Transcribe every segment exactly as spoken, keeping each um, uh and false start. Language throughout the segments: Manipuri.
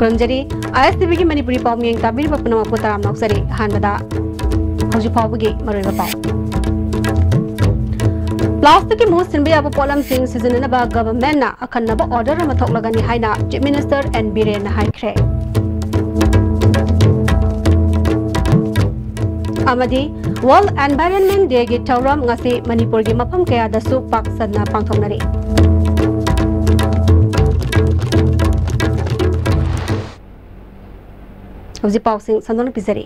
ꯈꯨꯔꯨꯝꯖꯔꯤ꯫ ꯑꯥꯏ ꯑꯦꯁ ꯇꯤ ꯚꯤꯒꯤ ꯃꯅꯤꯄꯨꯔꯤ ꯄꯥꯎ ꯃꯤꯌꯦꯡ ꯇꯥꯕꯤꯔꯤꯕ ꯄꯨꯝꯅꯃꯛꯄꯨ ꯇꯔꯥꯝꯅ ꯑꯣꯛꯆꯔꯤ꯫ ꯑꯍꯥꯟꯕꯗ ꯍꯧꯖꯤꯛ ꯐꯥꯎꯕꯒꯤ ꯃꯔꯨꯑꯣꯏꯕ ꯄꯥꯎ꯫ ꯄ꯭ꯂꯥꯁꯇꯤꯛꯀꯤ ꯃꯍꯨꯠ ꯁꯤꯟꯕ ꯌꯥꯕ ꯄꯣꯠꯂꯝꯁꯤꯡ ꯁꯤꯖꯤꯟꯅꯅꯕ ꯒꯚꯔꯟꯃꯦꯟꯠꯅ ꯑꯈꯟꯅꯕ ꯑꯣꯔꯗꯔ ꯑꯃ ꯊꯣꯛꯂꯒꯅꯤ ꯍꯥꯏꯅ ꯆꯤꯐ ꯃꯤꯅꯤꯁꯇꯔ ꯑꯦꯟ ꯕꯤꯔꯦꯟꯅ ꯍꯥꯏꯈ꯭ꯔꯦ꯫ ꯑꯃꯗꯤ ꯋꯥꯔꯜꯗ ꯑꯦꯟꯚꯥꯏꯔꯟꯃꯦꯟꯠ ꯗꯦꯒꯤ ꯊꯧꯔꯝ ꯉꯁꯤ ꯃꯅꯤꯄꯨꯔꯒꯤ ꯃꯐꯝ ꯀꯌꯥꯗꯁꯨ ꯄꯥꯛ ꯁꯟꯅ ꯄꯥꯡꯊꯣꯛꯅꯔꯤ꯫ ꯍꯧꯖꯤꯛ ꯄꯥꯎꯁꯤꯡ ꯁꯟꯗꯣꯛꯅ ꯄꯤꯖꯔꯤ꯫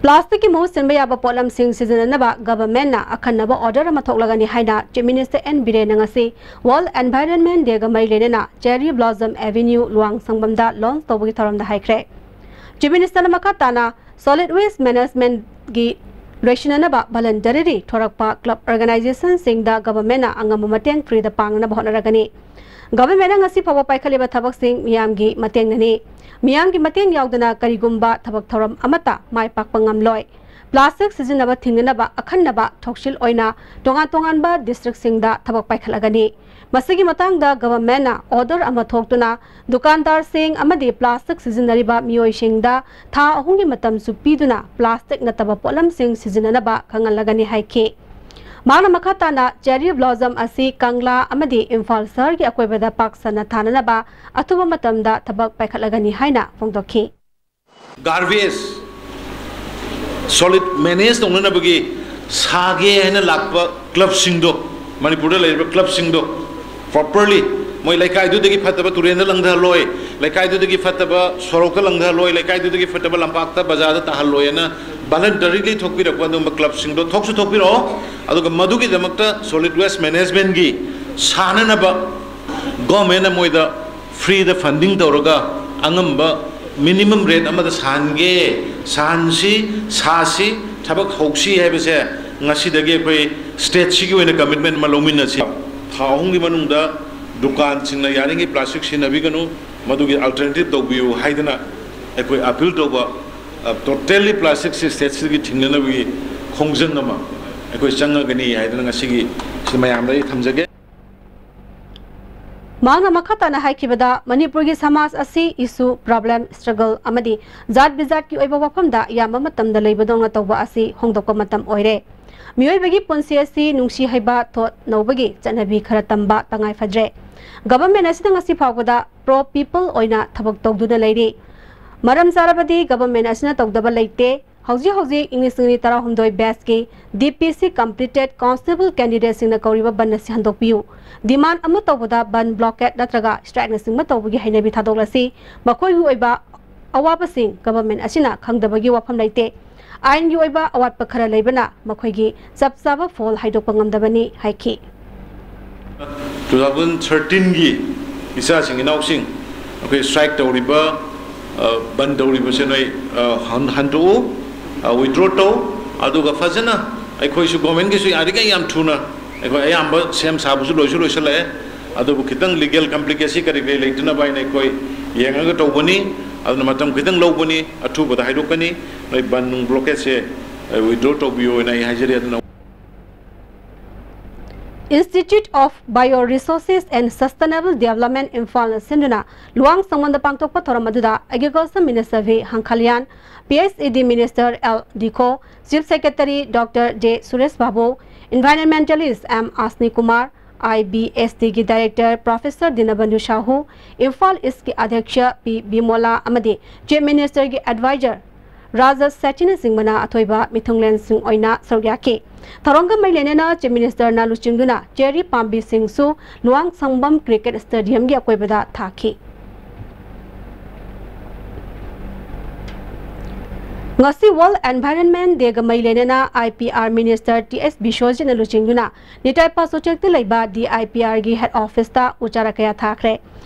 ꯄ꯭ꯂꯥꯁꯇꯤꯛꯀꯤ ꯃꯍꯨꯠ ꯁꯤꯟꯕ ꯌꯥꯕ ꯄꯣꯠꯂꯝꯁꯤꯡ ꯁꯤꯖꯤꯟꯅꯅꯕ ꯒꯚꯔꯟꯃꯦꯟꯠꯅ ꯑꯈꯟꯅꯕ ꯑꯣꯔꯗꯔ ꯑꯃ ꯊꯣꯛꯂꯒꯅꯤ ꯍꯥꯏꯅ ꯆꯤꯐ ꯃꯤꯅꯤꯁꯇꯔ ꯑꯦꯟ ꯕꯤꯔꯦꯟꯅ ꯉꯁꯤ ꯋꯥꯔꯜꯗ ꯑꯦꯟꯚꯥꯏꯔꯟꯃꯦꯟꯠ ꯗꯦꯒ ꯃꯔꯤ ꯂꯩꯅꯅ ꯆꯦꯔꯤ ꯕ꯭ꯂꯣꯁꯝ ꯑꯦꯚꯦꯅ꯭ꯌꯨ ꯂꯨꯋꯥꯡꯁꯪꯕꯝꯗ ꯂꯣꯟꯆ ꯇꯧꯕꯒꯤ ꯊꯧꯔꯝꯗ ꯍꯥꯏꯈ꯭ꯔꯦ꯫ ꯆꯤꯐ ꯃꯤꯅꯤꯁꯇꯔꯅ ꯃꯈꯥ ꯇꯥꯅ ꯁꯣꯂꯤꯗ ꯋꯦꯁ ꯃꯦꯅꯦꯖꯃꯦꯟꯠꯀꯤ ꯂꯣꯏꯁꯤꯟꯅꯅꯕ ꯚꯣꯂꯨꯟꯇꯔꯤꯂꯤ ꯊꯣꯔꯛꯄ ꯀ꯭ꯂꯕ ꯑꯣꯔꯒꯅꯥꯏꯖꯦꯁꯟꯁꯤꯡꯗ ꯒꯚꯔꯟꯃꯦꯟꯠꯅ ꯑꯉꯝꯕ ꯃꯇꯦꯡ ꯐ꯭ꯔꯤꯗ ꯄꯥꯡꯅꯅꯕ ꯍꯣꯠꯅꯔꯒꯅꯤ꯫ ꯒꯚꯔꯟꯃꯦꯟꯠꯅ ꯉꯁꯤ ꯐꯥꯎꯕ ꯄꯥꯏꯈꯠꯂꯤꯕ ꯊꯕꯛꯁꯤꯡ ꯃꯤꯌꯥꯝꯒꯤ ꯃꯇꯦꯡꯅꯅꯤ꯫ ꯃꯤꯌꯥꯝꯒꯤ ꯃꯇꯦꯡ ꯌꯥꯎꯗꯅ ꯀꯔꯤꯒꯨꯝꯕ ꯊꯕꯛ ꯊꯧꯔꯝ ꯑꯃꯠꯇ ꯃꯥꯏ ꯄꯥꯛꯄ ꯉꯝꯂꯣꯏ꯫ ꯄ꯭ꯂꯥꯁꯇꯤꯛ ꯁꯤꯖꯤꯟꯅꯕ ꯊꯤꯡꯅꯅꯕ ꯑꯈꯟꯅꯕ ꯊꯧꯁꯤꯜ ꯑꯣꯏꯅ ꯇꯣꯉꯥꯟ ꯇꯣꯉꯥꯟꯕ ꯗꯤꯁꯇ꯭ꯔꯤꯛꯁꯤꯡꯗ ꯊꯕꯛ ꯄꯥꯏꯈꯠꯂꯒꯅꯤ꯫ ꯃꯁꯤꯒꯤ ꯃꯇꯥꯡꯗ ꯒꯚꯔꯟꯃꯦꯟꯠꯅ ꯑꯣꯔꯗꯔ ꯑꯃ ꯊꯣꯛꯇꯨꯅ ꯗꯨꯀꯥꯟꯗꯥꯔꯁꯤꯡ ꯑꯃꯗꯤ ꯄ꯭ꯂꯥꯁꯇꯤꯛ ꯁꯤꯖꯤꯟꯅꯔꯤꯕ ꯃꯤꯑꯣꯏꯁꯤꯡꯗ ꯊꯥ ꯑꯍꯨꯝꯒꯤ ꯃꯇꯝꯁꯨ ꯄꯤꯗꯨꯅ ꯄ꯭ꯂꯥꯁꯇꯤꯛ ꯅꯠꯇꯕ ꯄꯣꯠꯂꯝꯁꯤꯡ ꯁꯤꯖꯤꯟꯅꯅꯕ ꯈꯪꯍꯜꯂꯒꯅꯤ ꯍꯥꯏꯈꯤ꯫ ꯃꯍꯥꯛꯅ ꯃꯈꯥ ꯇꯥꯅ ꯆꯦꯔꯤ ꯕ꯭ꯂꯣꯁꯝ ꯑꯁꯤ ꯀꯪꯂꯥ ꯑꯃꯗꯤ ꯏꯝꯐꯥꯜ ꯁꯍꯔꯒꯤ ꯑꯀꯣꯏꯕꯗ ꯄꯥꯛ ꯁꯟꯅ ꯊꯥꯅꯅꯕ ꯑꯊꯨꯕ ꯃꯇꯝꯗ ꯊꯕꯛ ꯄꯥꯏꯈꯠꯂꯒꯅꯤ ꯍꯥꯏꯅ ꯐꯣꯡꯗꯣꯛꯈꯤ꯫ ꯒꯥꯔꯕꯦꯖ ꯁꯣꯂꯤꯗ ꯃꯦꯅꯦꯖ ꯇꯧꯅꯅꯕꯒꯤ ꯁꯥꯒꯦ ꯍꯥꯏꯅ ꯂꯥꯛꯄ ꯀ꯭ꯂꯕꯁꯤꯡꯗꯣ, ꯃꯅꯤꯄꯨꯔꯗ ꯂꯩꯔꯤꯕ ꯀ꯭ꯂꯕꯁꯤꯡꯗꯣ ꯄ꯭ꯔꯣꯄꯔꯂꯤ ꯃꯣꯏ ꯂꯩꯀꯥꯏꯗꯨꯗꯒꯤ ꯐꯠꯇꯕ ꯇꯨꯔꯦꯟꯗ ꯂꯪꯊꯍꯜꯂꯣꯏ, ꯂꯩꯀꯥꯏꯗꯨꯗꯒꯤ ꯐꯠꯇꯕ ꯁꯣꯔꯣꯛꯇ ꯂꯪꯊꯍꯜꯂꯣꯏ, ꯂꯩꯀꯥꯏꯗꯨꯗꯒꯤ ꯐꯠꯇꯕ ꯂꯝꯄꯥꯛꯇ ꯕꯖꯥꯔꯗ ꯇꯥꯍꯜꯂꯣꯏꯅ ꯚꯣꯂꯨꯟꯇꯔꯤꯂꯤ ꯊꯣꯛꯄꯤꯔꯛꯄ ꯑꯗꯨꯒꯨꯝꯕ ꯀ꯭ꯂꯕꯁꯤꯡꯗꯣ ꯊꯣꯛꯁꯨ ꯊꯣꯛꯄꯤꯔꯛꯑꯣ꯫ ꯑꯗꯨꯒ ꯃꯗꯨꯒꯤꯗꯃꯛꯇ ꯁꯣꯂꯤꯗ ꯋꯦꯁ ꯃꯦꯅꯦꯖꯃꯦꯟꯠꯀꯤ ꯁꯥꯅꯅꯕ ꯒꯣꯔꯃꯦꯟꯅ ꯃꯣꯏꯗ ꯐ꯭ꯔꯤꯗ ꯐꯟꯗꯤꯡ ꯇꯧꯔꯒ ꯑꯉꯝꯕ ꯃꯤꯅꯤꯃꯝ ꯔꯦꯠ ꯑꯃꯗ ꯁꯥꯍꯟꯒꯦ, ꯁꯥꯍꯟꯁꯤ, ꯁꯥꯁꯤ, ꯊꯕꯛ ꯍꯧꯁꯤ ꯍꯥꯏꯕꯁꯦ ꯉꯁꯤꯗꯒꯤ ꯑꯩꯈꯣꯏ ꯁ꯭ꯇꯦꯠꯁꯤꯒꯤ ꯑꯣꯏꯅ ꯀꯃꯤꯠꯃꯦꯟ ꯑꯃ ꯂꯧꯃꯤꯟꯅꯁꯤ꯫ ꯊꯥ ꯑꯍꯨꯝꯒꯤ ꯃꯅꯨꯡꯗ ꯗꯨꯀꯥꯟꯁꯤꯡꯅ ꯌꯥꯔꯤꯉꯩ ꯄ꯭ꯂꯥꯁꯇꯤꯛ ꯁꯤꯖꯤꯟꯅꯕꯤꯒꯅꯨ, ꯃꯗꯨꯒꯤ ꯑꯜꯇꯔꯅꯦꯇꯤꯚ ꯇꯧꯕꯤꯌꯨ ꯍꯥꯏꯗꯅ ꯑꯩꯈꯣꯏ ꯑꯄꯤꯜ ꯇꯧꯕ, ꯑ, ꯇꯣꯇꯦꯜꯂꯤ ꯄ꯭ꯂꯥꯁꯇꯤꯛꯁꯤ ꯁ꯭ꯇꯦꯠꯁꯤꯗꯒꯤ ꯊꯤꯡꯅꯅꯕꯒꯤ ꯈꯣꯡꯖꯪ ꯑꯃ ꯑꯩꯈꯣꯏ ꯆꯪꯉꯒꯅꯤ ꯍꯥꯏꯗꯅ ꯉꯁꯤꯒꯤ ꯁꯤ ꯃꯌꯥꯝꯗ ꯑꯩ ꯊꯝꯖꯒꯦ꯫ ꯃꯍꯥꯛꯅ ꯃꯈꯥ ꯇꯥꯅ ꯍꯥꯏꯈꯤꯕꯗ, ꯃꯅꯤꯄꯨꯔꯒꯤ ꯁꯃꯥꯖ ꯑꯁꯤ issue, problem, struggle ꯑꯃꯗꯤ ꯖꯥꯠ ꯕꯤꯖꯥꯠꯀꯤ ꯑꯣꯏꯕ ꯋꯥꯐꯝꯗ ꯑꯌꯥꯝꯕ ꯃꯇꯝꯗ ꯂꯩꯕꯗꯧꯅ ꯇꯧꯕ ꯑꯁꯤ ꯍꯣꯡꯗꯣꯛꯄ ꯃꯇꯝ ꯑꯣꯏꯔꯦ꯫ ꯃꯤꯑꯣꯏꯕꯒꯤ ꯄꯨꯟꯁꯤ ꯑꯁꯤ ꯅꯨꯡꯁꯤ ꯍꯩꯕ, ꯊꯣꯠ ꯅꯧꯕꯒꯤ ꯆꯠꯅꯕꯤ ꯈꯔ ꯇꯝꯕ ꯇꯉꯥꯏ ꯐꯗ꯭ꯔꯦ꯫ Government ꯑꯁꯤꯅ ꯉꯁꯤ ꯐꯥꯎꯕꯗ pro people ꯑꯣꯏꯅ ꯊꯕꯛ ꯇꯧꯗꯨꯅ ꯂꯩꯔꯤ꯫ ꯃꯔꯝ ꯆꯥꯔꯕꯗꯤ government ꯑꯁꯤꯅ ꯇꯧꯗꯕ ꯂꯩꯇꯦ꯫ ꯍꯧꯖꯤꯛ ꯍꯧꯖꯤꯛ ꯏꯪ ꯂꯤꯁꯤꯡ ꯑꯅꯤ ꯇꯔꯥꯍꯨꯝꯗꯣꯏ batchꯀꯤ DPC completed constable candidateꯁꯤꯡꯅ ꯀꯧꯔꯤꯕ ꯕꯟ ꯑꯁꯤ ꯍꯟꯗꯣꯛꯄꯤꯌꯨ, demand ꯑꯃ ꯇꯧꯕꯗ ꯕꯟ, blockade ꯅꯠꯇ꯭ꯔꯒ strikeꯅꯆꯤꯡꯕ ꯇꯧꯕꯒꯤ ꯍꯩꯅꯕꯤ ꯊꯥꯗꯣꯛꯂꯁꯤ꯫ ꯃꯈꯣꯏꯒꯤ ꯑꯣꯏꯕ ꯑꯋꯥꯕꯁꯤꯡ government ꯑꯁꯤꯅ ꯈꯪꯗꯕꯒꯤ ꯋꯥꯐꯝ ꯂꯩꯇꯦ꯫ ꯑꯥꯏꯟꯒꯤ ꯑꯣꯏꯕ ꯑꯋꯥꯠꯄ ꯈꯔ ꯂꯩꯕꯅ ꯃꯈꯣꯏꯒꯤ ꯆꯞ ꯆꯥꯕ ꯐꯣꯜ ꯍꯥꯏꯗꯣꯛꯄ ꯉꯝꯗꯕꯅꯤ ꯍꯥꯏꯈꯤ꯫ Two thousand thirteenꯒꯤ ꯏꯆꯥꯁꯤꯡ ꯏꯅꯥꯎꯁꯤꯡ ꯑꯩꯈꯣꯏ strike ꯇꯧꯔꯤꯕ, ꯑ, ꯕꯟ ꯇꯧꯔꯤꯕꯁꯦ ꯅꯣꯏ, ꯑ, ꯍꯟ-, ꯍꯟꯗꯣꯛꯎ, ꯑ, withdraw ꯇꯧ꯫ ꯑꯗꯨꯒ ꯐꯖꯅ ꯑꯩꯈꯣꯏꯁꯨ governmentꯀꯤꯁꯨ ꯌꯥꯔꯤꯈꯩ ꯌꯥꯝ ꯊꯨꯅ ꯑꯩꯈꯣꯏ ꯑꯌꯥꯝꯕ ꯁꯦꯝ ꯁꯥꯕꯁꯨ ꯂꯣꯏꯁꯨ ꯂꯣꯏꯁꯤꯜꯂꯛꯑꯦ꯫ ꯑꯗꯨꯕꯨ ꯈꯤꯇꯪ legal complicacy ꯀꯔꯤ ꯀꯔꯤ ꯂꯩꯇꯅꯕ ꯍꯥꯏꯅ ꯑꯩꯈꯣꯏ ꯌꯦꯡꯉꯒ ꯇꯧꯕꯅꯤ꯫ ꯑꯗꯨꯅ ꯃꯇꯝ ꯈꯤꯇꯪ ꯂꯧꯕꯅꯤ, ꯑꯊꯨꯕꯗ ꯍꯥꯏꯗꯣꯛꯀꯅꯤ꯫ ꯅꯣꯏ ꯕꯟ ꯅꯨꯡ blockadeꯁꯦ, ꯑ, withdraw ꯇꯧꯕꯤꯌꯨ ꯍꯥꯏꯅ ꯑꯩ ꯍꯥꯏꯖꯔꯤ꯫ ꯑꯗꯨꯅ Institute of Bioresources and Sustainable Development ꯏꯝꯐꯥꯜꯅ ꯁꯤꯟꯗꯨꯅ ꯂꯨꯋꯥꯡ ꯁꯪꯕꯝꯗ ꯄꯥꯡꯊꯣꯛꯄ ꯊꯧꯔꯝ ꯑꯗꯨꯗ Agriculture Minister V ꯍꯪꯈꯂꯤꯌꯥꯟ, PHED Minister L ꯗꯤꯈꯣ, Chief Secretary Doctor J Suresh ꯕꯥꯕꯨ, Environmentalist M ꯑꯁꯅꯤ Kumar, IBSDꯒꯤ Director Professor ꯗꯤꯅꯕꯟꯙꯨ Shahu, Imphal ꯏꯁꯀꯤ ꯑꯗ꯭ꯌꯛꯁ ꯄꯤ ꯕꯤꯃꯣꯂꯥ ꯑꯃꯗꯤ Chief Ministerꯒꯤ Advisor ꯔꯥꯖ ꯁꯦꯇꯤꯅꯆꯤꯡꯕꯅ ꯑꯊꯣꯏꯕ ꯃꯤꯊꯨꯡꯂꯦꯟꯁꯤꯡ ꯑꯣꯏꯅ ꯁꯔꯨꯛ ꯌꯥꯈꯤ꯫ ꯊꯧꯔꯝꯒ ꯃꯔꯤ ꯂꯩꯅꯅ Chief Ministerꯅ ꯂꯨꯆꯤꯡꯗꯨꯅ ꯆꯦꯔꯤ ꯄꯥꯝꯕꯤꯁꯤꯡꯁꯨ ꯂꯨꯋꯥꯡ ꯁꯪꯕꯝ Cricket Stadiumꯒꯤ ꯑꯀꯣꯏꯕꯗ ꯊꯥꯈꯤ꯫ ꯉꯁꯤ World Environment Dayꯒ ꯃꯔꯤ ꯂꯩꯅꯅ IPR Minister T S ꯕꯤꯁ꯭ꯋꯖꯤꯠꯅ ꯂꯨꯆꯤꯡꯗꯨꯅ ꯅꯤꯇꯥꯏ ꯄꯥꯁꯣꯆꯦꯛꯇ ꯂꯩꯕ DIPRꯒꯤ head officeꯇ ꯎ ꯆꯥꯔꯥ ꯀꯌꯥ ꯊꯥꯈ꯭ꯔꯦ꯫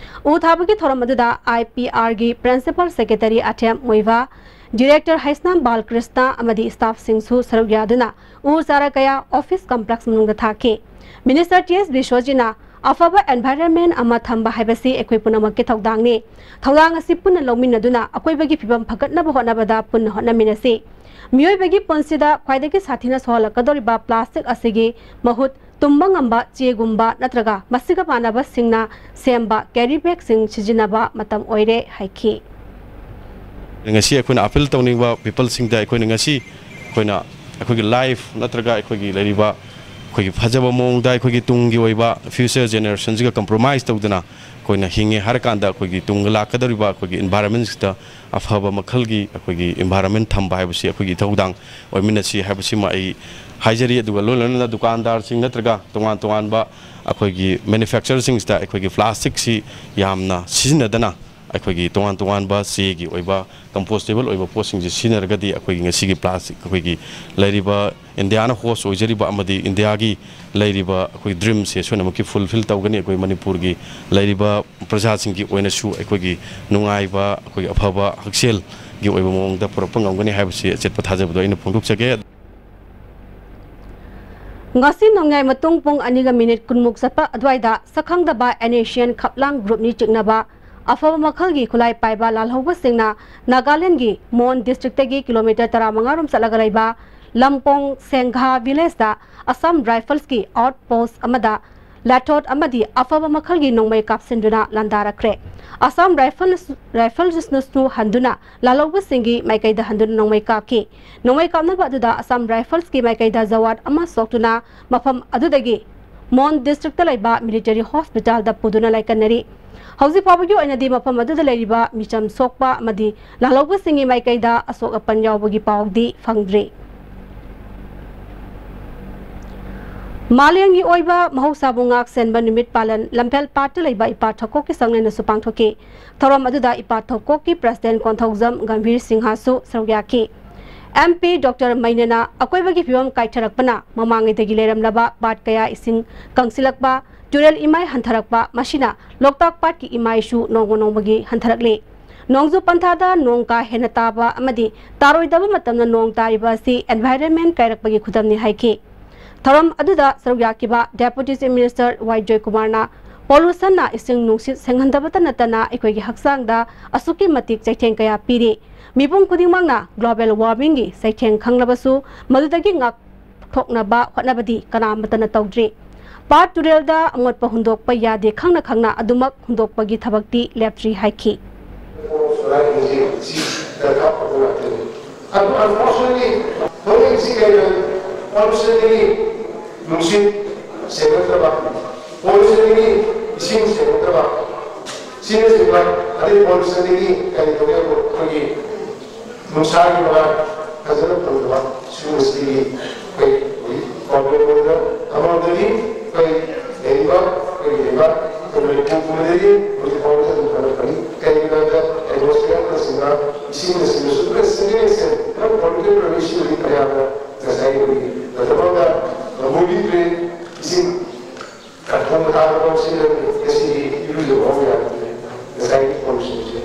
ꯎ ꯊꯥꯕꯒꯤ ꯊꯧꯔꯝ ꯑꯗꯨꯗ IPRꯒꯤ Principal Secretary ꯑꯊꯦꯝ Muivah, Director Heisnam Balkrishna ꯑꯃꯗꯤ staffꯁꯤꯡꯁꯨ ꯁꯔꯨꯛ ꯌꯥꯗꯨꯅ ꯎ ꯆꯥꯔꯥ ꯀꯌꯥ office complex ꯃꯅꯨꯡꯗ ꯊꯥꯈꯤ꯫ Minister T S ꯕꯤꯁ꯭ꯋꯖꯤꯠꯅ ꯑꯐꯕ environment ꯑꯃ ꯊꯝꯕ ꯍꯥꯏꯕꯁꯤ ꯑꯩꯈꯣꯏ ꯄꯨꯝꯅꯃꯛꯀꯤ ꯊꯧꯗꯥꯡꯅꯤ꯫ ꯊꯧꯗꯥꯡ ꯑꯁꯤ ꯄꯨꯟꯅ ꯂꯧꯃꯤꯟꯅꯗꯨꯅ ꯑꯀꯣꯏꯕꯒꯤ ꯐꯤꯕꯝ ꯐꯒꯠꯅꯕ ꯍꯣꯠꯅꯕꯗ ꯄꯨꯟꯅ ꯍꯣꯠꯅꯃꯤꯟꯅꯁꯤ꯫ ꯃꯤꯑꯣꯏꯕꯒꯤ ꯄꯨꯟꯁꯤꯗ ꯈ꯭ꯋꯥꯏꯗꯒꯤ ꯁꯥꯊꯤꯅ ꯁꯣꯛꯍꯜꯂꯛꯀꯗꯧꯔꯤꯕ plastic ꯑꯁꯤꯒꯤ ꯃꯍꯨꯠ ꯇꯨꯝꯕ ꯉꯝꯕ ꯆꯦꯒꯨꯝꯕ ꯅꯠꯇ꯭ꯔꯒ ꯃꯁꯤꯒ ꯃꯥꯟꯅꯕꯁꯤꯡꯅ ꯁꯦꯝꯕ carry bagꯁꯤꯡ ꯁꯤꯖꯤꯟꯅꯕ ꯃꯇꯝ ꯑꯣꯏꯔꯦ ꯍꯥꯏꯈꯤ꯫ ꯉꯁꯤ ꯑꯩꯈꯣꯏꯅ appeal ꯇꯧꯅꯤꯡꯕ peopleꯁꯤꯡꯗ ꯑꯩꯈꯣꯏꯅ ꯉꯁꯤ ꯑꯩꯈꯣꯏꯅ ꯑꯩꯈꯣꯏꯒꯤ life ꯅꯠꯇ꯭ꯔꯒ ꯑꯩꯈꯣꯏꯒꯤ ꯂꯩꯔꯤꯕ ꯑꯩꯈꯣꯏꯒꯤ ꯐꯖꯕ ꯃꯑꯣꯡꯗ ꯑꯩꯈꯣꯏꯒꯤ ꯇꯨꯡꯒꯤ ꯑꯣꯏꯕ future generationꯁꯤꯒ compromise ꯇꯧꯗꯅ ꯑꯩꯈꯣꯏꯅ ꯍꯤꯡꯉꯦ ꯍꯥꯏꯔꯀꯥꯟꯗ ꯑꯩꯈꯣꯏꯒꯤ ꯇꯨꯡꯗ ꯂꯥꯛꯀꯗꯧꯔꯤꯕ ꯑꯩꯈꯣꯏꯒꯤ environmentꯁꯤꯗ ꯑꯐꯕ ꯃꯈꯜꯒꯤ ꯑꯩꯈꯣꯏꯒꯤ environment ꯊꯝꯕ ꯍꯥꯏꯕꯁꯤ ꯑꯩꯈꯣꯏꯒꯤ ꯏꯊꯧꯗꯥꯡ ꯑꯣꯏꯃꯤꯟꯅꯁꯤ ꯍꯥꯏꯕꯁꯤꯃ ꯑꯩ ꯍꯥꯏꯖꯔꯤ꯫ ꯑꯗꯨꯒ ꯂꯣꯏ ꯂꯣꯏꯅꯅ ꯗꯨꯀꯥꯟꯗꯥꯔꯁꯤꯡ ꯅꯠꯇ꯭ꯔꯒ ꯇꯣꯉꯥꯟ ꯇꯣꯉꯥꯟꯕ ꯑꯩꯈꯣꯏꯒꯤ manufacturerꯁꯤꯡꯁꯤꯗ ꯑꯩꯈꯣꯏꯒꯤ plasticꯁꯤ ꯌꯥꯝꯅ ꯁꯤꯖꯤꯟꯅꯗꯅ ꯑꯩꯈꯣꯏꯒꯤ ꯇꯣꯉꯥꯟ ꯇꯣꯉꯥꯟꯕ ꯆꯦꯒꯤ ꯑꯣꯏꯕ compostable ꯑꯣꯏꯕ ꯄꯣꯠꯁꯤꯡꯁꯤ ꯁꯤꯖꯤꯟꯅꯔꯒꯗꯤ ꯑꯩꯈꯣꯏꯒꯤ ꯉꯁꯤꯒꯤ plastic ꯑꯩꯈꯣꯏꯒꯤ ꯂꯩꯔꯤꯕ ꯏꯟꯗꯤꯌꯥꯅ host ꯑꯣꯏꯖꯔꯤꯕ ꯑꯃꯗꯤ ꯏꯟꯗꯤꯌꯥꯒꯤ ꯂꯩꯔꯤꯕ ꯑꯩꯈꯣꯏ dreamꯁꯦ ꯁꯣꯏꯗꯅꯃꯛꯀꯤ fulfill ꯇꯧꯒꯅꯤ꯫ ꯑꯩꯈꯣꯏ ꯃꯅꯤꯄꯨꯔꯒꯤ ꯂꯩꯔꯤꯕ ꯄ꯭ꯔꯖꯥꯁꯤꯡꯒꯤ ꯑꯣꯏꯅꯁꯨ ꯑꯩꯈꯣꯏꯒꯤ ꯅꯨꯡꯉꯥꯏꯕ ꯑꯩꯈꯣꯏꯒꯤ ꯑꯐꯕ ꯍꯛꯁꯦꯜꯒꯤ ꯑꯣꯏꯕ ꯃꯑꯣꯡꯗ ꯄꯨꯔꯛꯄ ꯉꯝꯒꯅꯤ ꯍꯥꯏꯕꯁꯤ ꯑꯆꯦꯠꯄ ꯊꯥꯖꯕꯗꯣ ꯑꯩꯅ ꯐꯣꯡꯗꯣꯛꯆꯒꯦ꯫ ꯉꯁꯤ ꯅꯣꯡꯌꯥꯏ ꯃꯇꯨꯡ ꯄꯨꯡ ꯑꯅꯤꯒ ꯃꯤꯅꯤꯠ ꯀꯨꯟꯃꯨꯛ ꯆꯠꯄ ꯑꯗꯨꯋꯥꯏꯗ ꯁꯛꯈꯪꯗꯕ NACN ꯈꯞꯂꯥꯡ groupꯅꯤ ꯆꯤꯡꯅꯕ ꯑꯐꯕ ꯃꯈꯜꯒꯤ ꯈꯨꯠꯂꯥꯏ ꯄꯥꯏꯕ ꯂꯥꯜꯍꯧꯕꯁꯤꯡꯅ ꯅꯥꯒꯥꯂꯦꯟꯒꯤ ꯃꯣꯟ districtꯇꯒꯤ kilometre ꯇꯔꯥꯃꯉꯥ ꯔꯣꯝ ꯆꯠꯂꯒ ꯂꯩꯕ ꯂꯝꯄꯣꯡ ꯁꯦꯡꯘꯥ villageꯇ Assam Riflesꯀꯤ outpost ꯑꯃꯗ ꯂꯥꯊꯣꯠ ꯑꯃꯗꯤ ꯑꯐꯕ ꯃꯈꯜꯒꯤ ꯅꯣꯡꯃꯩ ꯀꯥꯞꯁꯤꯟꯗꯨꯅ ꯂꯥꯟꯗꯥꯔꯛꯈ꯭ꯔꯦ꯫ Assam Rifles, Riflesꯅꯁꯨ ꯍꯟꯗꯨꯅ ꯂꯥꯜꯍꯧꯕꯁꯤꯡꯒꯤ ꯃꯥꯏꯀꯩꯗ ꯍꯟꯗꯨꯅ ꯅꯣꯡꯃꯩ ꯀꯥꯞꯈꯤ꯫ ꯅꯣꯡꯃꯩ ꯀꯥꯞꯅꯕ ꯑꯗꯨꯗ Assam Riflesꯀꯤ ꯃꯥꯏꯀꯩꯗ ꯖꯋꯥꯟ ꯑꯃ ꯁꯣꯛꯇꯨꯅ ꯃꯐꯝ ꯑꯗꯨꯗꯒꯤ ꯃꯣꯟ districtꯇ ꯂꯩꯕ military hospitalꯗ ꯄꯨꯗꯨꯅ ꯂꯥꯏꯀꯠꯅꯔꯤ꯫ ꯍꯧꯖꯤꯛ ꯐꯥꯎꯕꯒꯤ ꯑꯣꯏꯅꯗꯤ ꯃꯐꯝ ꯑꯗꯨꯗ ꯂꯩꯔꯤꯕ ꯃꯤꯆꯝ ꯁꯣꯛꯄ ꯑꯃꯗꯤ ꯂꯥꯜꯍꯧꯕꯁꯤꯡꯒꯤ ꯃꯥꯏꯀꯩꯗ ꯑꯁꯣꯛ ꯑꯄꯟ ꯌꯥꯎꯕꯒꯤ ꯄꯥꯎꯗꯤ ꯐꯪꯗ꯭ꯔꯤ꯫ ꯃꯥꯂꯦꯝꯒꯤ ꯑꯣꯏꯕ ꯃꯍꯧꯁꯥꯕꯨ ꯉꯥꯛ ꯁꯦꯟꯕ ꯅꯨꯃꯤꯠ ꯄꯥꯂꯟ ꯂꯝꯐꯦꯜ ꯄꯥꯠꯇ ꯂꯩꯕ ꯏꯄꯥ ꯊꯧꯀꯣꯛꯀꯤ ꯁꯪꯂꯦꯟꯗꯁꯨ ꯄꯥꯡꯊꯣꯛꯈꯤ꯫ ꯊꯧꯔꯝ ꯑꯗꯨꯗ ꯏꯄꯥ ꯊꯧꯀꯣꯛꯀꯤ president ꯀꯣꯟꯊꯧꯖꯝ ꯒꯝꯚꯤꯔ ꯁꯤꯡꯍꯁꯨ ꯁꯔꯨꯛ ꯌꯥꯈꯤ꯫ MP Doctor ꯃꯩꯅꯦꯅ ꯑꯀꯣꯏꯕꯒꯤ ꯐꯤꯕꯝ ꯀꯥꯏꯊꯔꯛꯄꯅ ꯃꯃꯥꯡꯉꯩꯗꯒꯤ ꯂꯩꯔꯝꯂꯕ ꯄꯥꯠ ꯀꯌꯥ ꯏꯁꯤꯡ ꯀꯪꯁꯤꯜꯂꯛꯄ, ꯇꯨꯔꯦꯜ ꯏꯃꯥꯏ ꯍꯟꯊꯔꯛꯄ, ꯃꯁꯤꯅ ꯂꯣꯛꯇꯥꯛ ꯄꯥꯠꯀꯤ ꯏꯃꯥꯏꯁꯨ ꯅꯣꯡꯃ ꯅꯣꯡꯃꯒꯤ ꯍꯟꯊꯔꯛꯂꯤ꯫ ꯅꯣꯡꯖꯨ ꯄꯟꯊꯥꯗ ꯅꯣꯡ ꯀꯥ ꯍꯦꯟꯅ ꯇꯥꯕ ꯑꯃꯗꯤ ꯇꯥꯔꯣꯏꯗꯕ ꯃꯇꯝꯗ ꯅꯣꯡ ꯇꯥꯔꯤꯕ ꯑꯁꯤ environment ꯀꯥꯏꯔꯛꯄꯒꯤ ꯈꯨꯗꯝꯅꯤ ꯍꯥꯏꯈꯤ꯫ ꯊꯧꯔꯝ ꯑꯗꯨꯗ ꯁꯔꯨꯛ ꯌꯥꯈꯤꯕ Deputy Chief Minister ꯋꯥꯏ ꯖꯣꯏꯀꯨꯃꯥꯔꯅ pollutionꯅ ꯏꯁꯤꯡ ꯅꯨꯡꯁꯤꯠ ꯁꯦꯡꯍꯟꯗꯕꯇ ꯅꯠꯇꯅ ꯑꯩꯈꯣꯏꯒꯤ ꯍꯛꯆꯥꯡꯗ ꯑꯁꯨꯛꯀꯤ ꯃꯇꯤꯛ ꯆꯩꯊꯦꯡ ꯀꯌꯥ ꯄꯤꯔꯤ꯫ ꯃꯤꯄꯨꯝ ꯈꯨꯗꯤꯡꯃꯛꯅ global warmingꯒꯤ ꯆꯩꯊꯦꯡ ꯈꯪꯂꯕꯁꯨ ꯃꯗꯨꯗꯒꯤ ꯉꯥꯛ-, ꯊꯣꯛꯅꯕ ꯍꯣꯠꯅꯕꯗꯤ ꯀꯅꯥꯃꯠꯇꯅ ꯇꯧꯗ꯭ꯔꯤ꯫ ꯄꯥꯠ ꯇꯨꯔꯦꯜꯗ ꯑꯃꯣꯠꯄ ꯍꯨꯟꯗꯣꯛꯄ ꯌꯥꯗꯦ ꯈꯪꯅ ꯈꯪꯅ ꯑꯗꯨꯃꯛ ꯍꯨꯟꯗꯣꯛꯄꯒꯤ ꯊꯕꯛꯇꯤ ꯂꯦꯞꯇ꯭ꯔꯤ ꯍꯥꯏꯈꯤ꯫ ꯑꯗꯨ unfortunately ꯍꯧꯖꯤꯛꯁꯤ ꯀꯩꯅꯣ, ꯄꯣꯂꯨꯁꯟꯗꯒꯤ ꯅꯨꯡꯁꯤꯠ ꯁꯦꯡꯉꯛꯇꯕ, ꯄꯣꯂꯨꯁꯟꯗꯒꯤ ꯏꯁꯤꯡ ꯁꯦꯡꯉꯛꯇꯕ, ꯁꯤꯅꯆꯤꯡꯕ, ꯑꯗꯩ ꯄꯣꯂꯨꯁꯟꯗꯒꯤ ꯀꯔꯤ ꯇꯧꯒꯦ ꯍꯥꯏꯕ ꯑꯩꯈꯣꯏꯒꯤ ꯅꯨꯡꯁꯥꯒꯤ ꯃꯉꯥꯜ ꯐꯖꯅ ꯐꯪꯗꯕ, ꯁꯤꯒꯨꯝꯕꯁꯤꯗꯒꯤ ꯑꯩꯈꯣꯏ ꯍꯧꯖꯤꯛ ꯄ꯭ꯔꯣꯕ꯭ꯂꯦꯝ ꯑꯣꯏꯅ ꯑꯃꯔꯣꯝꯗꯗꯤ ꯑꯩꯈꯣꯏ ꯂꯩꯔꯤꯕ ꯑꯩꯈꯣꯏꯒꯤ ꯂꯩꯕꯥꯛ ꯑꯩꯈꯣꯏ ꯃꯅꯤꯄꯨꯔ ꯄꯨꯝꯕꯗꯒꯤ ꯍꯧꯖꯤꯛ ꯐꯥꯎꯕꯗ ꯑꯗꯨꯝ ꯐꯅ ꯐꯪꯉꯤ꯫ ꯀꯩꯒꯤꯅꯣ ꯍꯥꯏꯕꯗ ꯑꯦꯠꯃꯣꯁꯐꯤꯌꯔꯅꯆꯤꯡꯕ ꯏꯁꯤꯡꯅꯆꯤꯡꯕꯁꯨ ꯂꯣꯏ ꯁꯤꯖꯤꯟꯅꯔꯤꯁꯦ꯫ ꯌꯥꯝ ꯄꯣꯂꯨꯇꯦꯠ ꯑꯣꯏꯕ ꯏꯁꯤꯡꯗꯤ ꯐꯅꯌꯥꯝꯅ ꯉꯁꯥꯏꯒꯤ ꯑꯩꯈꯣꯏꯒꯤ ꯂꯣꯏꯅꯃꯛꯅ ꯃꯣꯏꯒꯤ ꯗ꯭ꯔꯦꯟ ꯏꯁꯤꯡ ꯀꯥꯊꯣꯛ ꯊꯥꯕ ꯇꯧꯁꯤ ꯂꯩꯔꯦ꯫ ꯉꯁꯤꯗꯤ ꯏꯔꯨꯖꯕ ꯐꯥꯎ ꯌꯥꯗ꯭ꯔꯦ꯫ ꯉꯁꯥꯏꯒꯤ ꯄꯣꯂꯨꯁꯟꯁꯦ꯫